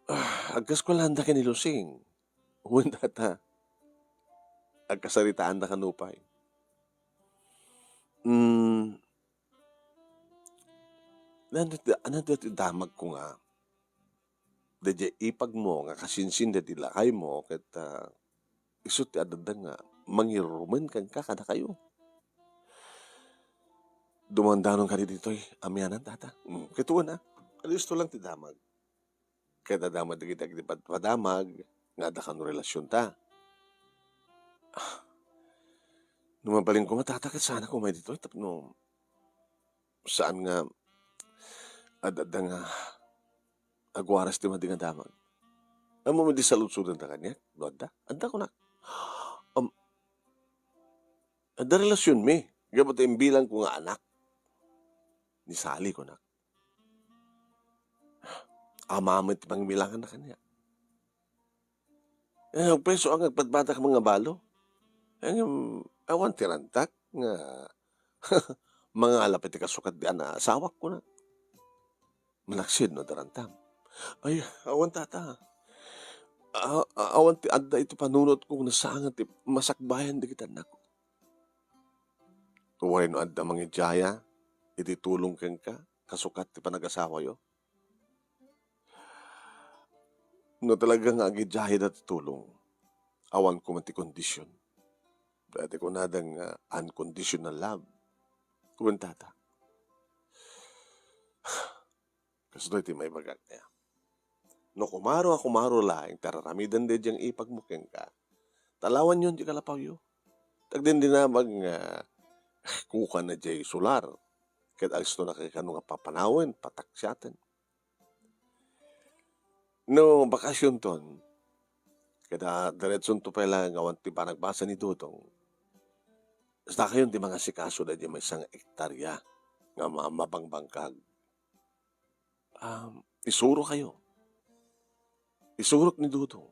Ah, agkasko laeng da ken ni Lusing. Wen, tata. Agkasaritaanda kano pay. Mm. Nanda ti, nanda ti damagko nga. Daydiay ipagmo nga kasinsin daydi lakaymo ket, ah, isu ti adda nga mangirumen kenka kadakayo. Dumandanon kadi ditoy, amianan, tata. Mm, ket wen a, alisto lang ti damag. Ket adda met dagiti agpadpadamag nga adda kano relasionta. Ah, no mabalin koma, tata, ket saanak umay ditoy tapno saan nga ad-adda nga agwaras ti madi nga damag. Ammom idi saludsodenda kaniak no adda? Adda, kunak. Am, adda relasionmi gapu ta imbilangko nga anak ni Sally, kunak. Ama met ti pangbilanganna kaniak. Eh, agpayso a nga agpadpadak mangabalo. Eh, ngem, awan ti rantak nga mangala pay ti kasukat diay a naasawak, kunak. Malaksid no adda rantam. Ay, awan, tata. A-, a-, awan ti adda iti panunotko nga saan nga ti masakbayan dagiti annakko. Wenno adda mangidiaya iti tulong kenka, kasukat ti panagasawayo? No talaga nga agidiayda ti tulong, awan koma ti kondisyon. Dayta kunada nga unconditional love. Wen, tata. Kastoy ti maibagak, aya. No kumaro a kumaro laeng ti ar-aramiden daydiay ipagmo kenka, talawanyon ti kalapawyo. Ti agdindinamag nga kukana diay solar, ket alisto na kano nga papanawen, pataksiaten. No bakasionton, ket, ah, diretsonto pay laeng awan ti panagbasa ni Dodong. Dakayon ti mangasikaso daydiay maysa nga ektarya nga ma-, mabangbangkag. Um, isurokayo. Isurok ni Dodong.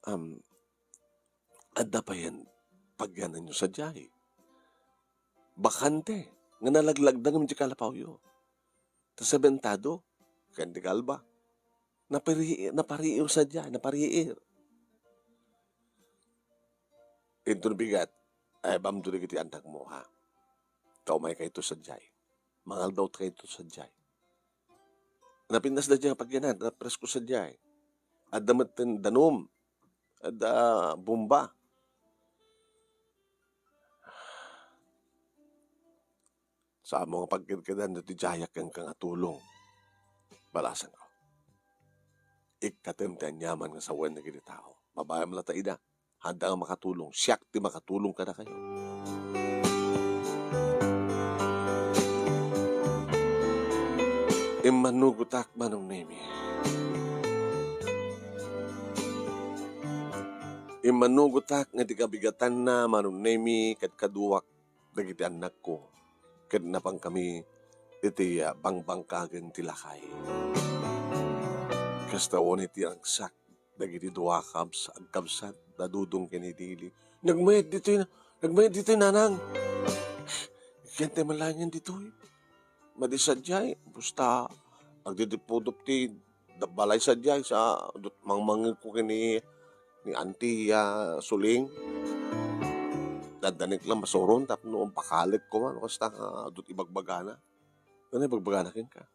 Um, adda payen pagyananyo sadiay. Bakante nga nalaglagda ngem ti kalapawyo. Ta sementado ken ti kalba. Napari-, napariir sadiay, napariir. Inton bigat, aybamto dagiti annakmo, ha? Ta umaykayto sadiay. Mangaldawkayto sadiay. Napintas daydiay nga pagyanan, napresko sadiay. Adda met ti danum, adda bomba. Saanmo nga pagkedkedan daytoy diayak kenka nga tulong. Balasanko. Ikkatem ti aniaman nga sawen dagiti tao. Babaem la ta ida. Haanda nga makatulong. Siak ti makatulong kadakayo. Immanugotak, Manong Nemi. Immanugotak nga ti kabigatanna, Manong Nemi, ket kaduak dagiti annakko, ket napankami iti, ah, bangbangkagen ti lakay. Kasta unay ti ragsak dagiti dua a kabs-, agkabsat, da Dodong ken ni Lili. Nagmayat ditoy na-, nagmayat ditoy, nanang. Kente man laengen ditoy. Madi sadiay, basta agdidipudop ti da-, balay sadiay sa dut-, mangmangegko ken ni, ni Auntie, ah, Suling. Daddanek lang masuron tapno pakalek ko man, basta, ah, dut ibagbagana. Ano ibagbagana kenka?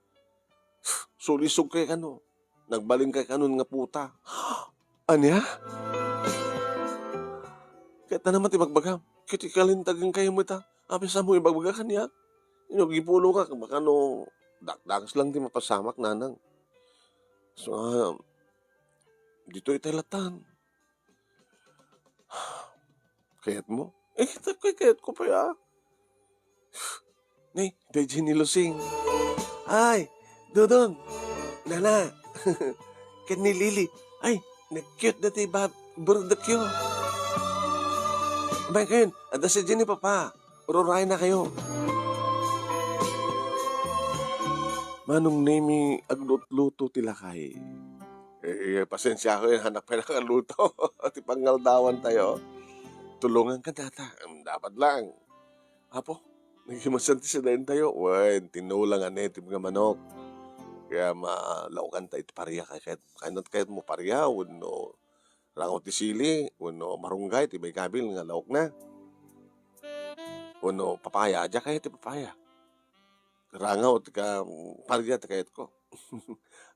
Sulisog kay kano. Nagbalin kay kanon nga puta. Ania? Ket ta naman ti bagbagam. Ket ikalintagen kayo met, a. Apay, saanmo ibagbaga kaniak? Ino, gipulongak, baka no dakdakes lang ti mapasamak, nanang. So, ah, ditoy itay latan. Kayatmo? Eh, ta-, kay-, kayatko pay, a. Ni, daydiay ni Lusing. Ay, Dodong, Nana, ken ni Lili. Ay, nag-cute daytoy bab-, burdokyo. Abay kayon, adda sadiay ni Papa. Ururay na kayo. Manong Nemi, aglutluto ti lakay. Eh, pasensia ko, eh, hannak pay nakaluto. Ti pangaldawan tayo. Tulungan ka, tata. Em, dapat lang. Apo, nagimasan ti sadaen tayo. Wen, tinola nga native nga manok. Kaya malaokan ta iti paria. Kaya, kaya, kaya mo paria, wenno rangaw ti sili, wenno marunggay, ti baigabil nga laokna. Wenno papaya, adda kayat ti papaya. Rangaw ti ka, paria ti kayatko.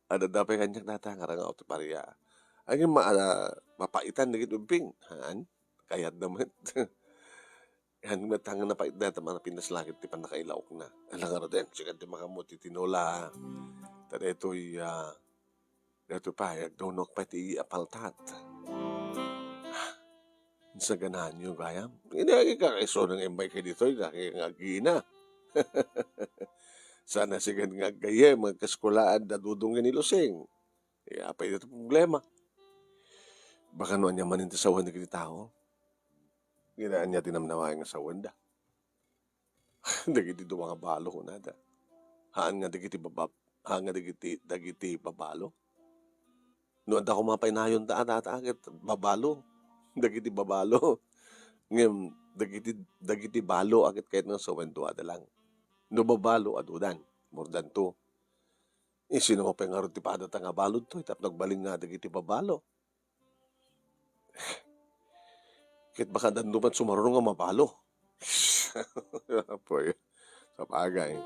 Adda pay kaniak data nga rangaw ti paria. Ay, ma-, ah, mapaitan dagiti ubbing. Haan, kayatda met. Haan met, haan nga napait data, manapinas langit ti pannakailaokna. Ala nga raden, sikan ti makaammo ti tinola. Ta daytoy, ah, Daytoy pay, agdunok pay ti apaltat. Nasaganaan yo gayam? Inagi ka kay isu nga imbay kay ditoy, daki nga agina. Sana sigan nga aggayyem, nga kaskulaan da Dudong ken ni Lusing. Ya, apay dito problema. Baka no ania manen ti sawen dagiti tao. Ania ti namnamaen nga sawenda. Dagiti dua nga balo kunada. Haan nga dagiti babab-, haan nga dagiti, dagiti babalo. No adda koma pay nayon ta, ta, ta, ket babalo. Dagiti babalo. Ngem dagiti, dagiti balo a ket kayat nga sawen duada lang. No babalo, adudan. More than two. Eh, sino nga pay ngarud ti padata nga balod toy tapno agbalin nga dagiti babalo? Ket baka danduman sumarurong nga mabalo. Apoy, sabagay.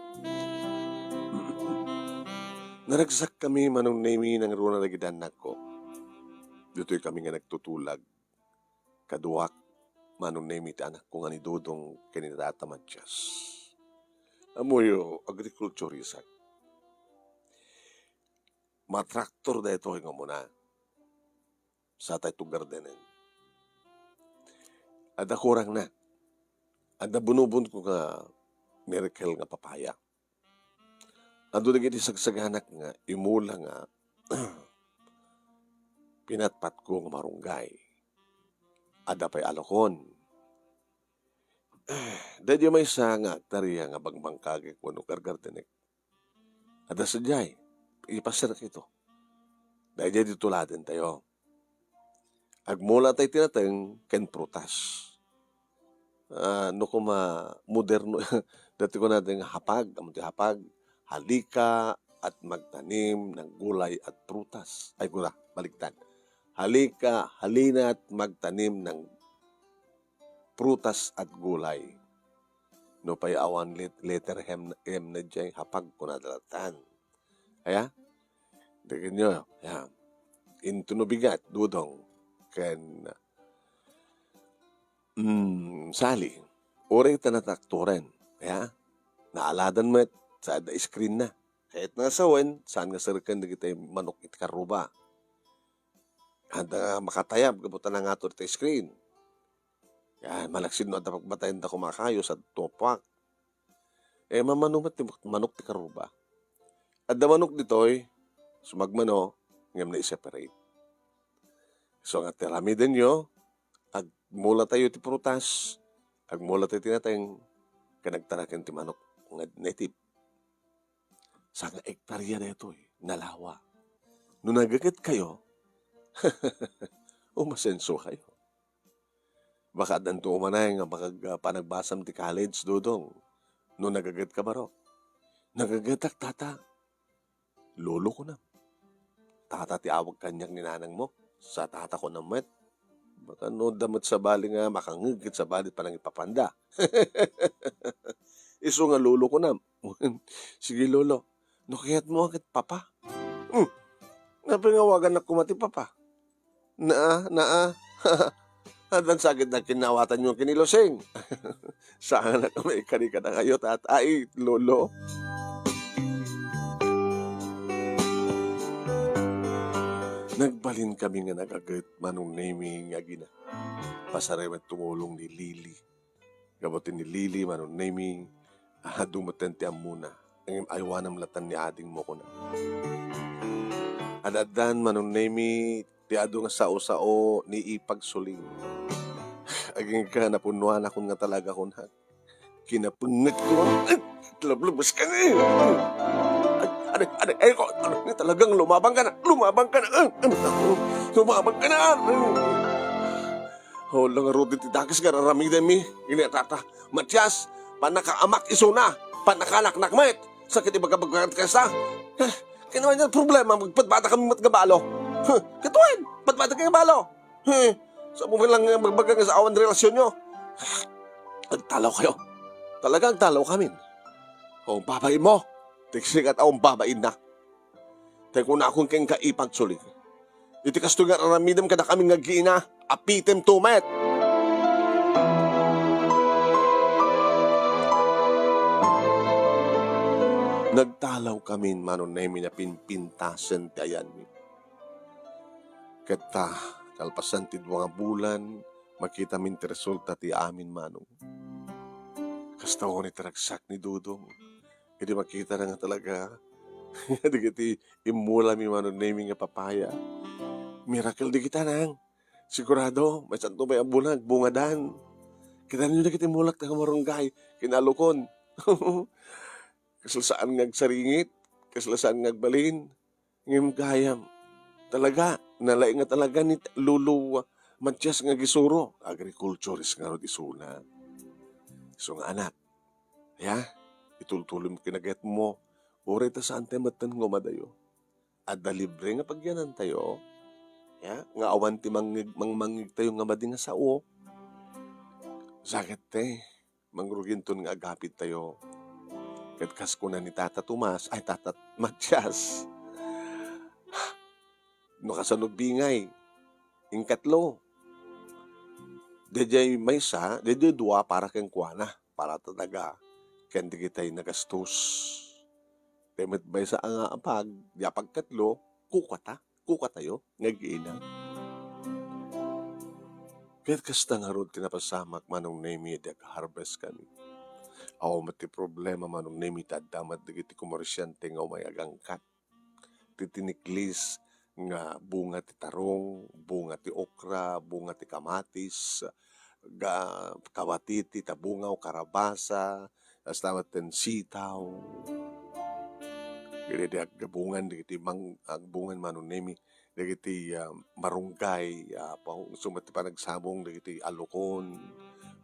Naragsak kami, Manong Nemi, nangruna dagiti annakko. Ditoy kami nga nagtutulag. Kaduak, Manong Nemi, ti anakko nga ni Dodong ken ni Tata Matias. Ammoyo, agrikulturisak. Matraktor daytoy nga umuna. Satay to gardenen. Adda kurangna. Adda bunubon ko nga miracle nga papaya. Adu dagiti sagsaganak nga imula nga pinatpatko nga marunggay. Adda pay alokon. Daydi maysa nga agtaria nga bangbangkagek wenno gargardenek. Adda sadiay, ipasirak ito. Daydiay ti tuladen tayo. Agmula tay tinateng ken prutas. Ah, no kuma moderno, dati ko natin nga hapag, amo ti hapag, halika at magtanim ng gulay at prutas. Ay, kuna, baliktad. Halika, halina't magtanim ng prutas at gulay. No pay awan lit-, letter M, M na diay, hapag ko na dalatan. Aya? Dagin nyo, ya. Into no bigat, Dudong. Ken, mm, Sally. Uray ta natraktoren. Aya? Naaladan met, sa adda screen na. Kahit nga sawen, saan nga serken dagiti manok iti karruba. Adda nga makatayab, gapu ta nangato iti screen. Yan, malaksid no adda pagbatayenda kumakayo sa tupuak. Eh, mamano met ti manok ti karruba. Adda manok ditoy, sumagmano, ngem na-separate. So, nga ti aramiden yo, agmula tayo ti prutas, agmula tayo ti nateng, ken agtaraken ti manok nga native. Sanga ektarya daytoy, nalawa. No nagaget kayo, umasenso kayo. Baka addanto umanay nga makag-, ah, panagbasam ti college, Dodong. No nagaget ka, baro? Nagagetak, tata. Lolo ko na. Tata ti awag kaniak ni nanang mo. Sa tata ko na met. Baka no da met sabali nga makangeg ket sabali panangipapanda. Isu nga lolo ko na. Sige, lolo. No kayat mo ket papa. Hmm. Napay nga awagan na kuma ti papa. Naa, naa. Addan sakit na kinawatan yung kinilusing. Saan na kami kani kadakayo, tatay, lolo? Nagbalin kami nga nagaget, Manong Nemi, nga agina. Pasarem met tumulong ni Lily. Gapu ti ni Lily, Manong Nemi, adu metten ti ammona. Ngem aywanam latan ni ading mo kuna. Ad-addan, Manong Nemi, ti adu nga sao-sao ni ipagsuling. Agingga, napunnuanakon nga talaga, kunak. Kinapengngegko. Ay, lablabas ka na eh. Ay, aray, aray, ay, ko, aray, talagang lumabang ka na. Lumabang ka na. Ay, ay, lumabang ka na. Ay. Hala ngarud ti dakes nga ar-aramidenmi. Ini, tata. Matias, panakaamak isuna. Panakanaknak met. Sakit ibagabagak kasta. Eh, kinawan niya problema, magpadbada kami met nga balo. Huh, katuan, padbada kami nga balo. He, sa mo lang nga magbaga nga sa awan relasyon nyo. Agtalaw kayo. Talaga agtalaw kamin. O, babain mo. Tiksikat akong babain na. Tay kunakon kenka ipagsuling. Iti kastoy nga aramidem kada kami nga agina, apitem tumet. Nagtalaw kamin, Manong Nemi, a pinpintasen ti ayanmi. Ket ta, kalpasan ti dua nga bulan, makitamin ti resulta ti amin, Manong. Kasta unay ti ragsak ni Dudong. Idi makitana nga talaga, dagiti immulami, Manong Nemi, nga papaya. Miracle dagita, nang. Sigurado, maysanto pay a bulan, bungadan. Kitaenyo dagiti mulak nga marunggay, kinalukon. Kasla saan nga agsaringit, kasla saan nga agbalin. Ngem gayam, talaga, nalaing nga talaga ni Lolo Matias nga agisuro, agriculturist ngarud isuna. Isu nga anak, ya, itultulem kinagetmo, uray ta saan tay metten nga umadayo. Adda libre nga pagyanantayo, ya, nga awan ti mangngeg-, mangmangngegtayo nga madi nga sao. Sakit te, mangruginton nga agapidtayo. Ket kas kuna ni Tata Tomas, ay, Tata Matias, no kasano bingay, inkatlo. Daydiay maysa, daydiay dua para kenkuana, para talaga ken dagitay nagastos. Tay met maysa a nga apag, di apagkatlo, kukata. Kukatayo nga agina. Ket kasta ngarud ti napasamak, Manong Nemi, idi ag-harvest kami. Awan met ti problema, Manong Nemi, ta adda met dagiti komersiante nga umay agangkat. Ti tiniklis nga bunga ti tarong, bunga ti okra, bunga ti kamatis, ga-, kawatiti, tabungaw, karabasa, kasta met ten sitaw. Idi agbungan dagiti mang-, agbungan, Manong Nemi, dagiti, ah, marunggay, ah, pa-, isu met ti panagsabong dagiti alukon,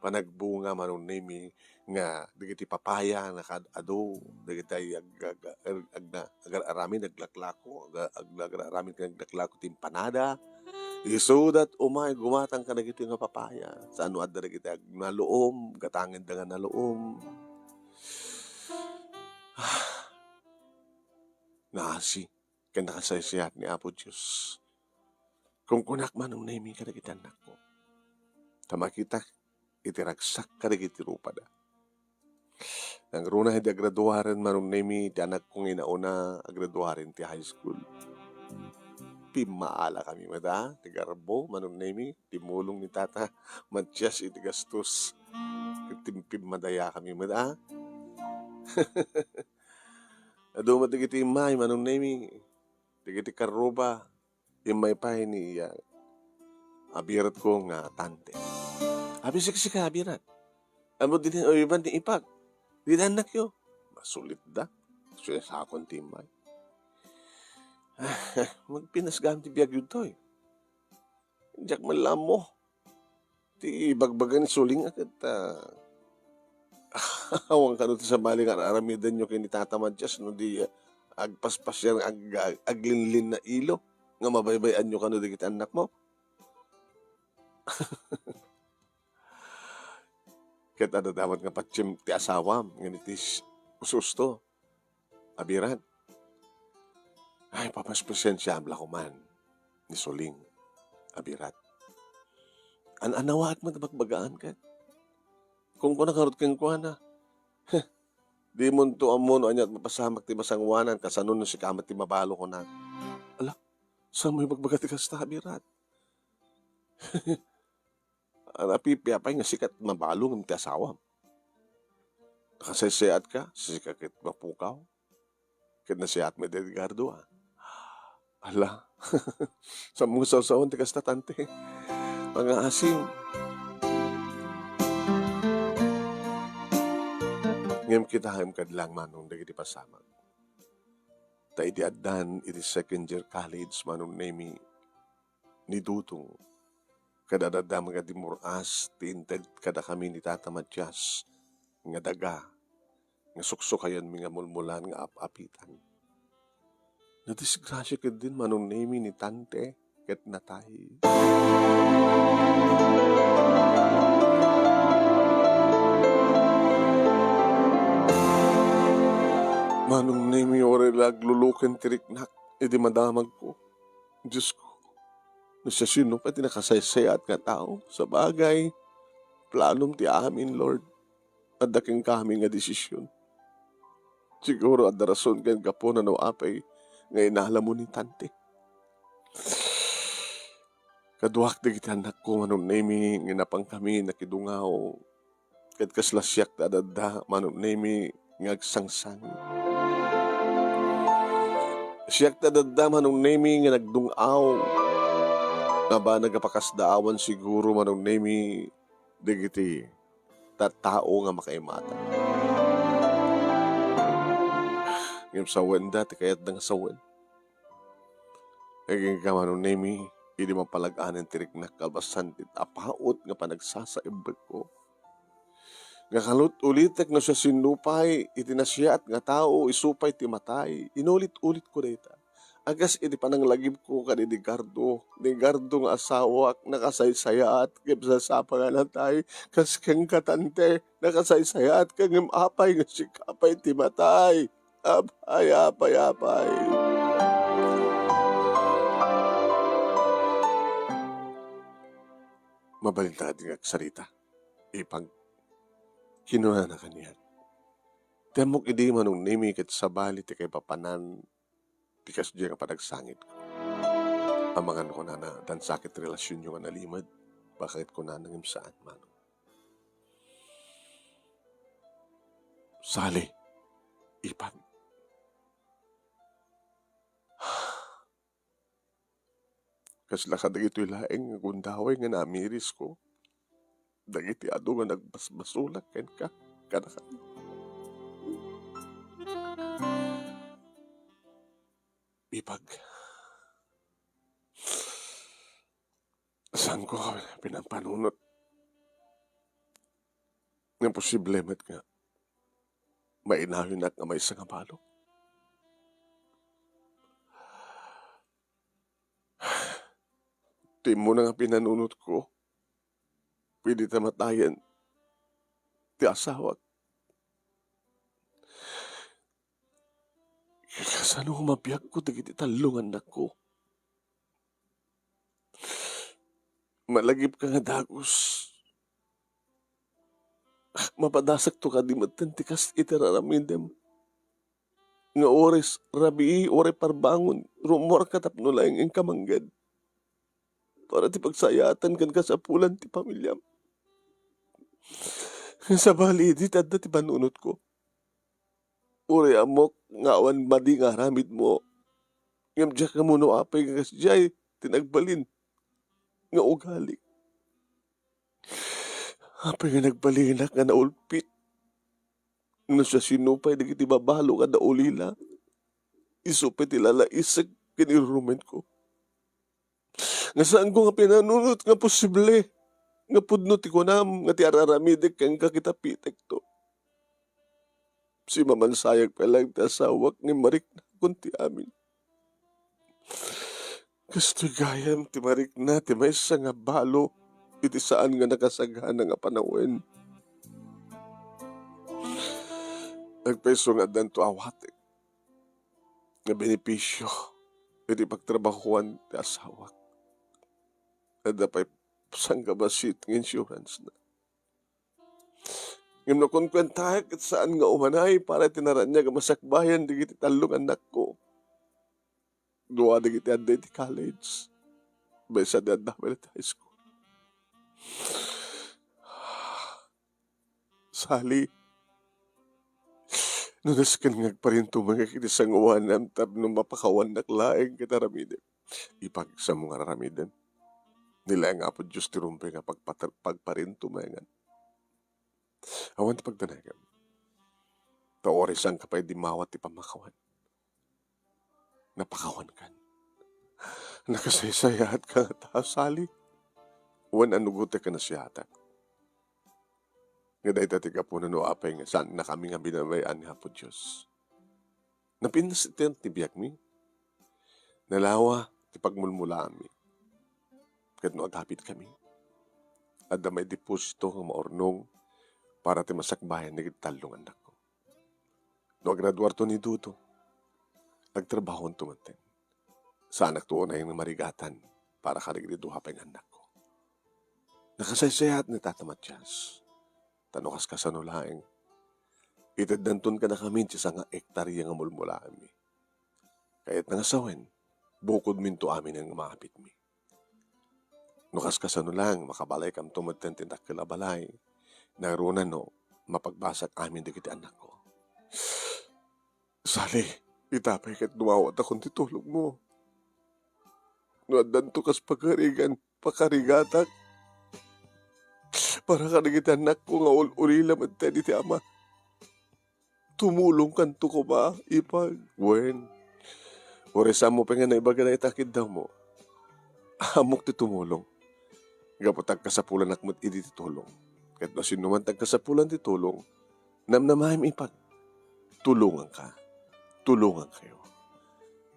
panagbunga, Manong Nemi, nga dagiti papaya, nakaad-ado, dagiti ag-, ag-, ag-, agna-, agar-aramid, aglaklako, aga-, ag-, agar-aramid nga aglaklako ti empanada. Isuda umay gumatang kadagiti nga papaya. Saan no adda dagiti ag-, naluom, gatangenda nga naluom. Naasi ken nakasaysayaat ni Apo Dios. Kunkunak, Manong Nemi, kadagiti annakko, ta makitak iti ragsak kadagiti rupada. Nangruna idi agraduaren, Manong Nemi, ti anakko nga inauna, agraduaren ti high school. Pimmaala kami met a, ti garbo, Manong Nemi, ti mulong ni Tata Matias iti gastos. Ti pimmadaya kami met a. Adu met dagiti immay, Manong Nemi, dagiti karruba, immay pay ni, ah, abiratko nga tante. Abi, siksika, abirat. Amo din, o, iban ni ipak. Di annakyo. Masulit da. Sinasakon ti immay. Magpinasgam ti biag yun to, eh. Diak man lammo. Ti ibagbaga ni Suling a ket, ah, awan kano ti sabali nga ar-aramidenyo ken ni Tata Matias no di, ah, agpaspasiar, ag-, ag-, aglinlinna ilo nga mabaybay-anyo kano dagiti annakmo. Ket adda met nga patiem ti asawam, ngem iti s-, ususto. Abirat. Ay, papaspasensiaam la koman ni Suling, abirat. An-anawaak met bagbagaan ket. Kunkunana ngarud kenkuana, "Heh, dimonto ammo no ania ti mapasamak ti masangoanan, kasano no sika met ti mabalo," kunak. Ala, saan mo ibagbaga ti kasta, abirat? Napipia pay nga sika ti mabalo ngem ti asawam. Nakasaysayaatka, sika ket mapukaw. Ket nasayaat met ni Edgardo, a. Ala, saan mo nga sawsawen ti kasta, tante? Pangaasim. Ngem kitaem kadlang, Manong, dagiti pasamak. Ta idi addan iti second year college, Manong Nemi, ni Dudong, kada adda nga dimur-as ti inted kadakami ni Tata Matias nga daga, nga suksukayanmi nga mulmulan nga ap-apitan. Nadisgrasia ketdin, Manong Nemi, ni Tante ket natay. Manong Nemi, uray la agluluken ti riknak idi madamagko. Diosko, no siasino pay ti nakasaysayaat nga tao, sabagay, planom ti amin, Lord. Adda kenkami nga desisyon. Siguro adda rason ken gapuna no apay nga inalamo ni Tante. Kaduak dagiti annakko, Manong Nemi, nga napangkami nakidungaw. Ket kasla siak ti adda, Manong Nemi, nga agsangsangit. Siak ti adda, Manong Nemi, nga nagdung-aw. Nga banag a pakasdaawan siguro, Manong Nemi, dagiti tattao nga makaimatang. Ngem sawenda ti kayatda nga sawen. Agingga, Manong Nemi, idi mapalag-anen ti riknak kalpasan ti tapaut nga panagsasaibbekko. Nga kalut-ulitek no siasino pay iti nasiyaat nga tao, isu pay ti matay. Inulit-ulitko dayta. A kas iti pananglagipko ken ni Gardo, ni Gardo nga asawak, nakasaysayaat ken sasapa nga natay, kas kenka, Tante, nakasaysayaat ka ngem apay nga sika pay ti matay. Apay, apay, apay. Mabalinta nga agsarita, Ipag. Kinunana kaniak, "Ti ammok idi, Manong Nemi, ket sabali ti kaipapanan ti kasdiay nga panagsangitko. Amangan kunana, addan sakit ti relasionyo nga nalimed, baka ket kunana ngem saan, Manong." Sali, Ipag. Kasla kadagitoy laeng nga gundaway nga namirisko dagiti adu nga nagbasbasolak kenka, kadakami. Ipag, saanko a pinampanunot nga posible met nga mainawinak nga maysa nga balo. Ti immuna nga pinanunotko, pwede ta matayen ti asawak. Kasano nga mabiagko dagiti tallo nga annakko? Malagipka nga dagus. Mapadasekto kadi metten ti kas iti raramidem. Nga uray s-, rabii, uray parbangon, rummuarka tapno laeng inka mangged. Para ti pagsayaatan ken kasapulan ti pamiliam. Sabali, idi ti adda ti panunotko. Uray ammok nga awan madi nga aramidmo. Ngem diak ammo no apay nga kasdiay ti nagbalin nga ugali. Apay nga nagbalinak nga naulpit? No siasino pay dagiti babalo nga naulila, isu pay ti lalaisek ken irurumentko. Nga saanko nga pinanunot nga posible nga pudno ti kunam nga ti ar-aramidek kenka ket apitekto. Simamansayag pay laeng ti asawak ngem mariknakon ti amin. Kastoy gayam ti marikna ti maysa nga balo iti saan nga nakasagana nga panawen. Agpayso nga addanto awatek nga benepisio iti pagtrabahoan ti asawak. Adda pay sangkabassit nga insurance na. Ngem no kunkuentaek, ket saan nga umanay para iti naraniag a masakbayan dagiti tallo nga annakko. Dua dagiti adda iti college. Maysa ti adda met iti high school. Sali, no nasken nga agparintumengek iti sangoanam tapno mapakawannak laeng ket aramidek. Ipagsammo nga aramiden. Ni laeng Apo Dios ti rumbeng nga pagpater-, pagparintumengan. Awan ti pagdanagem. Ta uray saanka pay dimmawat ti pammakawan, napakawankan. Nakasaysayaatka ngata, Sally. Wen, annugot ti kinasiatak. Nga dayta ti gapuna no apay nga saannakami nga binabay-an ni Apo Dios. Napintas ti, ti biagmi. Nalawa ti pagmulmulaanmi. Ket no agapidkami, adda maideposito nga maurnong para ti masakbayan dagiti tallo nga annakko. No agraduarto ni Dodong, agtrabahonto metten. Saanakto unay nga marigatan para kadagiti dua pay nga annakko. Nakasaysayaat ni Tata Matias. Ta no kaskasano laeng, iteddanton kadakami ti sanga hektarya nga mulmulaanmi. Kayatna nga sawen, bukodminto aminen nga maapitmi. No kaskasano laeng, makabalaykamto metten ti dakkel a balay, nangruna no mapagbasak amin dagiti annakko. Sally, ita pay ket dumawatakon ti tulongmo. No addanto kas pakarigan, pakarigatak para kadagiti annakko nga ul-ulila metten iti ama, tumulongkanto koma, ipag. Wen, uray saanmo pay nga naibaga dayta a kiddawmo, ammok ti tumulong. Gapu ta agkasapulanak met idi ti tulong. Ket no sinoman ti agkasapulan ti tulong, namnamaem, ipag. Tulonganka. Tulongankayo.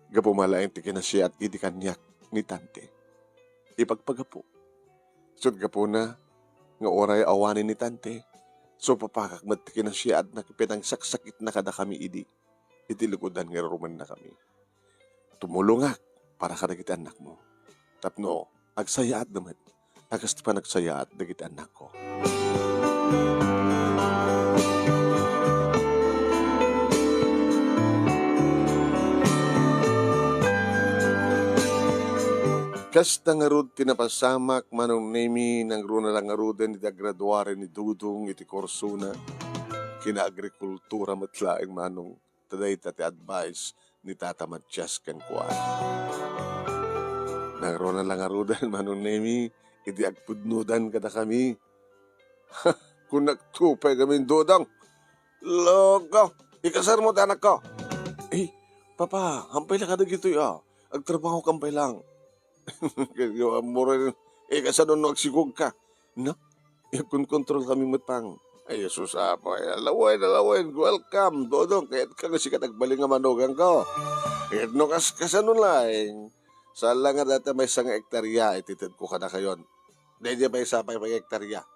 Gapu malaeng ti kinasiat idi kaniak ni Tante. Ipagpagapu. Isut' gapuna nga uray awanen ni Tante, supapakak met ti kinasiatna ket pinangsaksakitna kadakami idi, iti likudan nga irurumennakami. Tumulongak para kadagiti annakmo. Tapno agsayaatda met a kas ti panagsayaat dagiti annakko. Kasta ngarud ti napasamak, Manong Nemi, nangruna la ngaruden iti agraduaren ni Dodong iti kursona. Kinaagrikultura met laeng, Manong. Ta dayta ti advice ni Tata Matias kenkuana. Nangruna la ngaruden, Manong Nemi, iti agpudnodan kadakami. Kunakto pay ngamin, Dodong, "Loko, ikasarmo ti anakko." "Eh, Papa, hampay la kadagitoy a. Agtrabahokan pay lang." Ket ammoren, eh, kasano no agsigogka? No? Agkonkontrolkami met pang. Ay, Jesus, Apo, ay, alawen, alawen. Welcome, Dodong. Kayatka nga sika ti agbalin nga manugangko. Ket no kas-, kasano laeng, saan la nga dayta maysa nga hektarya iti itedko kadakayon. Daydiay maysa pay nga hektarya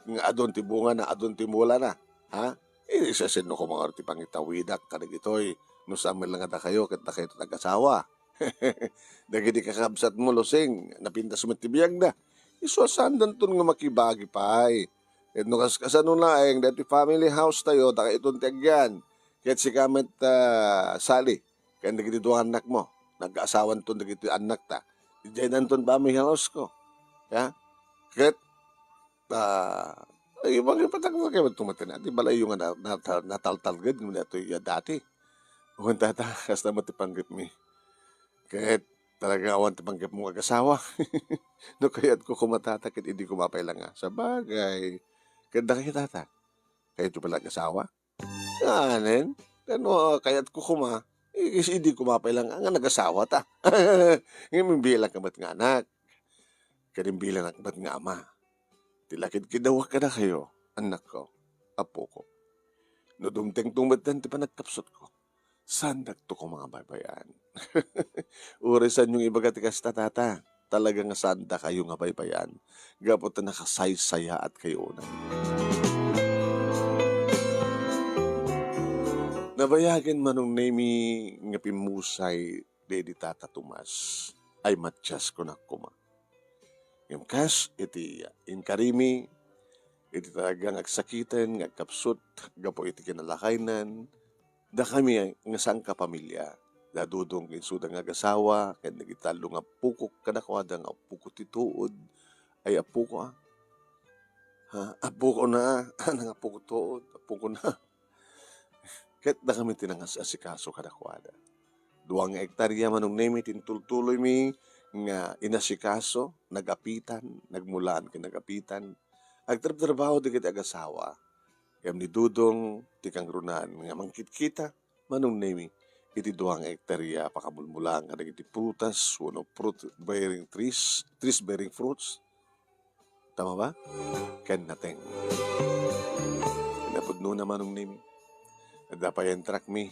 nga adun ti bungana, adun ti mulana. Ha? Idi siasino koma ngarud ti pangitawidak kadagitoy no saan met la nga dakayo ket dakayo ti nag-asawa? Dagiti kakabsatmo, Lusing, napintas met ti biagda. Isu a saandanton nga makibagi pay. Ket no kas-, kasano laeng, daytoy family house tayo, dakayton ti agyan. Ket sika met, ah, Sally, ken dagiti dua nga annakmo, nag-aasawanton dagiti annakta. Idiay danton family house ko. Ya? Ket, ah, ay, mangipatagna kayo tumaten. Di balayyo nga na-, nata-, nataltalged nga daytoy ya dati. Wen, Tata, kasta met ti panggepmi. Ket talaga awan ti panggepmo nga agasawa. No kayatko koma, Tata, ket idi koma pay lang nga. Sabagay, ket dakayo, Tata, kayatyo pay la agasawa? Nganen, no kayatko koma, i-, idi koma pay lang nga nagasawa ta. Ngem imbilang ka met nga anak. Ket imbilanak met nga ama. Ti lakid kidawak kadakayo, annakko, apoko. No dumtengto metten ti panagkapsutko, saandakto koma nga baybay-an. Uray saanyo nga ibaga ti kasta, Tata, talaga nga saandakayo nga baybay-an gapu ta nakasaysayaatkayo unay. Nabayagen, Manong Nemi, nga pimmusay daydi Tata Tomas ay Matias, kunak koma. Ngem kas iti inkarimi, iti talaga nga agsakiten nga agkapsut gapu iti kinalakaynan, dakami nga sangkapamilia, da Dodong ken isuda nga agasawa, ken dagiti tallo nga appokok kadakuada nga appoko ti tuod, ay appoko, ah. Ha? Appoko na, ah. Nang appoko tuod, appoko na. Ket dakami ti nangas-asikaso kadakuada. Dua nga ektaria, Manong Nemi, ti intultuloymi nga inasikaso, nagapitan, nagmulaan ken nagapitan. Agtrabtrabaho dagiti agasawa. Ngem ni Dudong ti kangrunaan nga mangkitkita, Manong Nemi, iti dua nga ektarya a pakamulmulaan kadagiti prutas wenno fruit bearing trees, trees bearing fruits. Tama ba? Ken nateng. Napudnona, Manong Nemi. Adda pay entrakmi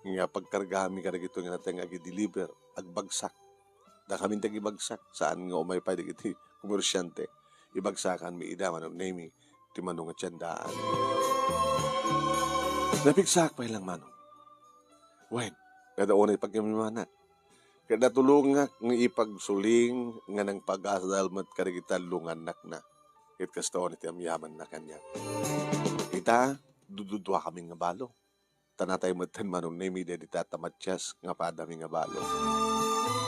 nga pagkargami kadagitoy nga nateng agi-deliver, agbagsak. Dakamin ti agibagsak, saan nga umay pay dagiti komersyante. Ibagsakanmi ida, Manong Nemi, ti mano nga tiendaan. Napigsaak pay lang, Manong. Wen, kada unay pagkamimanak. Kada tulongak nga ipagsuling nga nangpagasal met kadagiti tallo nga annakna. Ket kasta unay ti amyamanna kaniak. Ita, dududuakami nga balo. Ta natay metten, Manong Nemi, daydi ta Mattias nga padami nga balo.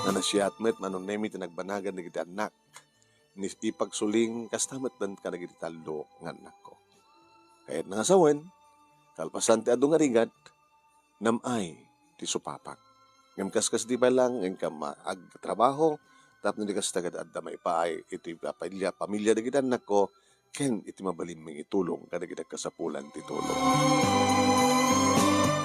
Nasiat met, Manong Nemi, ti nagbanagan dagiti annak. Ni ipagsuling, kasta metten kadagiti tallo nga annakko. Kayatna nga sawen, kalpasan ti adu nga rigat, nam-ay ti supapak. Ngem kaskasdi pay lang, inka ma-, agtrabaho, tapno di kasta ket adda maipaay iti pamilya, pamilya dagiti annakko, ken iti mabalinmi nga itulong kadagiti agkasapulan ti tulong.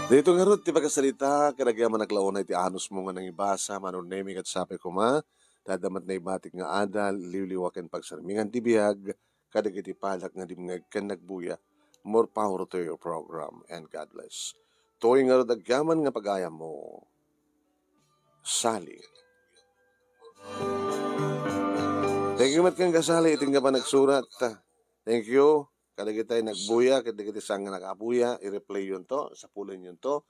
Daytoy ngarud ti pakasarita, kadagiti amannak la unay ti anusmo nga nangibasa, Manong Nemi, ket sapay koma, ta adda met naibatik nga adal, liwliwa ken pagsarmingan ti biag, kadagiti palak nga dimngeg ken nagbuya. More power to your program, and God bless. Toy ngarud agyaman nga pagayammo, Sally. Thank you met kenka, Sally, iti nga panagsurat. Thank you. Kadagiti nagbuya, kadagiti saan nga nakabuya, i-replay yun to, sapulen yun to.